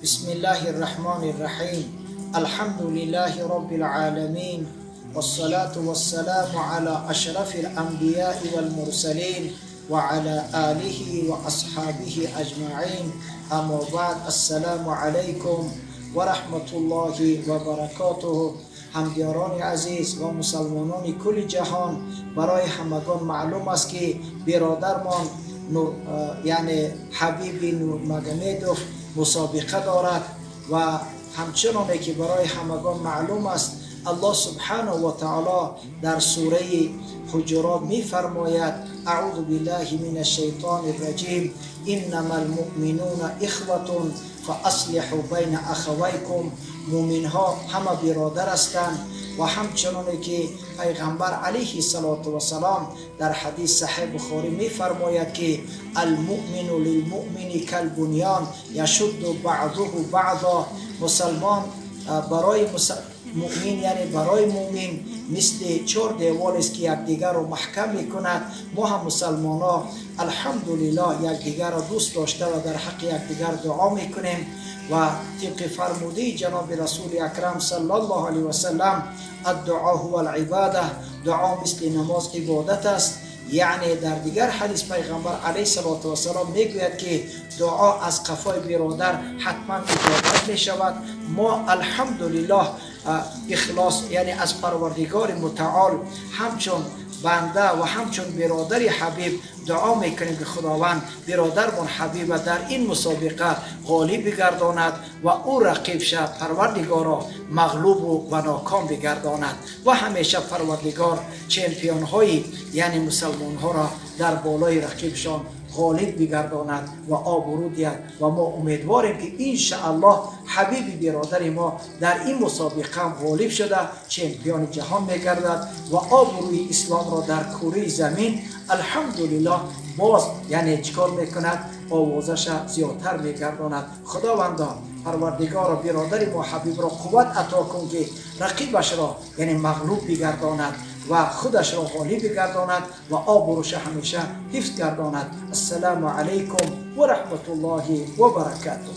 بسم الله الرحمن الرحيم، الحمد لله رب العالمين، والصلاة والسلام على أشرف الأنبياء والمرسلين وعلى آله وأصحابه أجمعين، أما بعد، السلام عليكم ورحمة الله وبركاته. Ҳамдиёрони азиз ва мусалмонони кулли ҷаҳон, барои ҳамагон маълум аст, ки биродармон, яъне Ҳабиби Нурмагомедов, мусобиқа дорад. Ва ҳамчуноне ки барои ҳамагон маълум аст, Аллоҳ субҳанаҳу ва таоло дар сураи Ҳуҷурот мефармояд: أعوذ بالله من الشيطان الرجيم، إنما المؤمنون إخوة فأصلحوا بين أخويكم. Муъминҳо ҳама биродар ҳастанд. Ва ҳамчуноне ки пайғамбар алайҳи салоту вассалом дар ҳадис Саҳеҳ Бухорӣ мефармояд, ки المؤمن للمؤمن كالبنيان يشد بعضه بعضا. Мусалмон барои муъмин, яъне барои муъмин, мисли чор деволест, ки якдигарро маҳкам мекунад. Мо ҳам, мусалмонҳо, алҳамдулиллоҳ, якдигарро дӯст дошта ва дар ҳаққи якдигар дуо мекунем. Ва тибқи фармудаи ҷаноби Расули Акрам саллаллоҳу алайҳи васалам: الدعاء هو العبادة. Дуо мисли намоз ибодат аст. Яъне дар дигар ҳадис пайғамбар алайҳи салоту вассалом мегӯяд, ки дуо аз қафои биродар ҳатман иҷобат мешавад. Мо, алҳамдулиллоҳ, ихлос, яъне аз Парвардигори Мутаол ҳамчун банда ва ҳамчун биродари Ҳабиб дуо мекунем, ки Худованд биродармон Ҳабиба дар ин мусобиқа ғолиб бигардонад ва ӯ рақибша, Парвардигоро, мағлубу ва ноком бигардонад. Ва ҳамеша Парвардигор чемпионҳои, яъне мусалмонҳоро, дар болои рақибшон ғолиб бигардонад ва обрӯ диҳад. Ва мо умедворем, ки иншааллоҳ Ҳабиби биродари мо дар ин мусобиқа ғолиб шуда, чемпиони ҷаҳон мегардад ва обрӯи исломро дар кураи замин, алҳамдулиллоҳ, боз, яъне чӣ кор мекунад, овозаша зиёдтар мегардонад. Худовандо, Парвардигоро, биродари мо Ҳабибро қувват ато кун, ки рақибашро, яъне, мағлуб бигардонад ва худашро ғолиб бигардонад ва обрӯша ҳамеша ҳифз гардонад. Ассалому алайкум ва раҳматуллоҳи ва баракатуҳ.